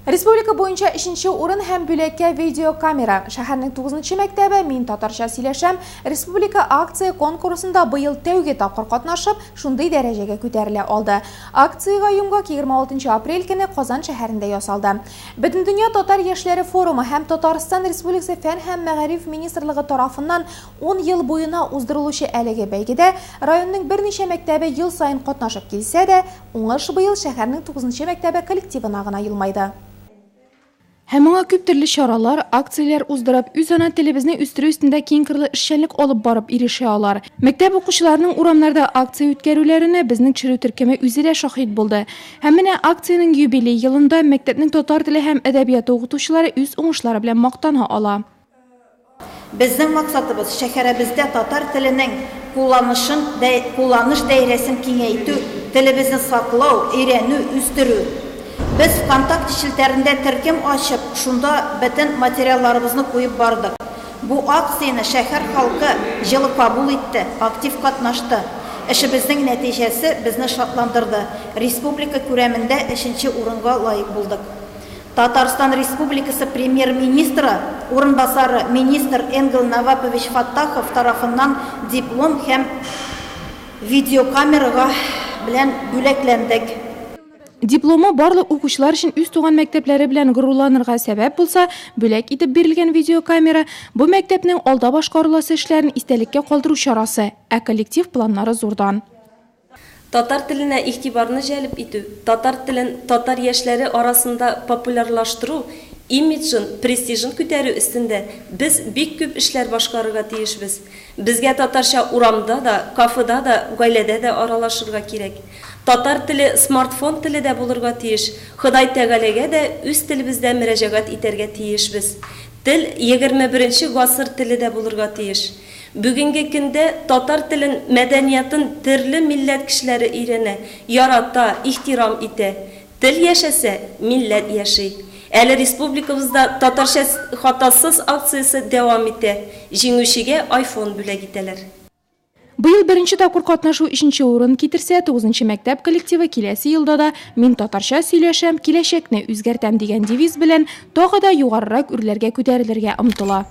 Республика буенча өченче урын һәм бүләккә видеокамера. Шәһәрнең 9 мәктәбе «Мин татарча сөйләшәм» республика акция конкурсында быел тәүге тапкыр катнашып, шундый дәрәҗәгә күтәрелә алды. Акциягә йомгак 26 апрель көне Казан шәһәрендә ясалды. Бөтендөнья татар яшьләре форумы һәм Татарстан Республикасы Фән һәм мәгариф министрлыгы тарафыннан 10 ел буена уздырылучы әлеге бәйгедә районның берничә мәктәбе ел саен катнашып килсә дә, уңыш быел шәһәрнең 9 мәктәбе коллективына гына елмайды. Һәм моңа күп төрле чаралар, акцияләр уздырып, үз ана телебезне үстерү өстендә киңкырлы эшчәнлек алып барып ирешә алар. Мәктәп укучыларының урамнарда акция үткәрүләренә безнең төшерү төркеме үзе дә шаһит булды. Һәм менә акциянең юбилей елында мәктәпнең татар теле һәм әдәбияты укытучылары үз уңышлары белән мактана ала. Безнең максатыбыз, шәһәребездә татар теленең кулланышын кулланыш даирәсен киңәйтү, телебезне саклау, өйрәнү, үстерү. Без ВКонтакте челтәрендә төркем ачып, шунда бөтен материалларыбызны куеп бардык. Бу акцияне шәһәр халкы җылы кабул итте, актив катнашты. Эшебезнең нәтиҗәсе безне шатландырды, республика күләмендә өченче урынга лаек булдык. Татарстан Республикасы Премьер-министры урынбасары министр Энгел Навапович Фаттахов тарафыннан диплом һәм видеокамерага белән бүләкләндек. Дипломы барлык укучылар өчен үз туган мәктәпләре белән горурланырга сәбәп булса, бүләк итеп бирелгән видеокамера, бу мәктәпнең алда башкарыласы эшләрен истәлеккә калдыру чарасы, ә коллектив планнары зурдан. Татар теленә игътибарны җәлеп итү, татар телен татар яшьләре арасында популярлаштыру, имиджын, престижын күтәрү өстендә без бик күп эшләр башкарырга тиешбез. Безгә татарча урамда да, кафеда да, гаиләдә дә аралашырга кирәк. Татар теле смартфон теле дә булырга тиеш, Ходай Тәгаләгә дә үз телебездә мөрәҗәгать итәргә тиешбез. Тел 21 гасыр теле дә булырга тиеш. Бүгенге көндә татар телен, мәдәниятын төрле милләт кешеләре өйрәнә, ярата, ихтирам итә. Тел яшәсә, милләт яши. Әле республикабызда Татарча хатасыз акциясе дәвам итә. Җиңүчегә айфон бүләк итәләр. Быел беренче тапкыр катнашу өченче урын китерсә, 9 мәктәп коллективы киләсе елда да «Мин татарча сөйләшәм, киләчәкне үзгәртәм» дигән девиз белән тагы да югарырак үрләргә күтәрелергә омтыла.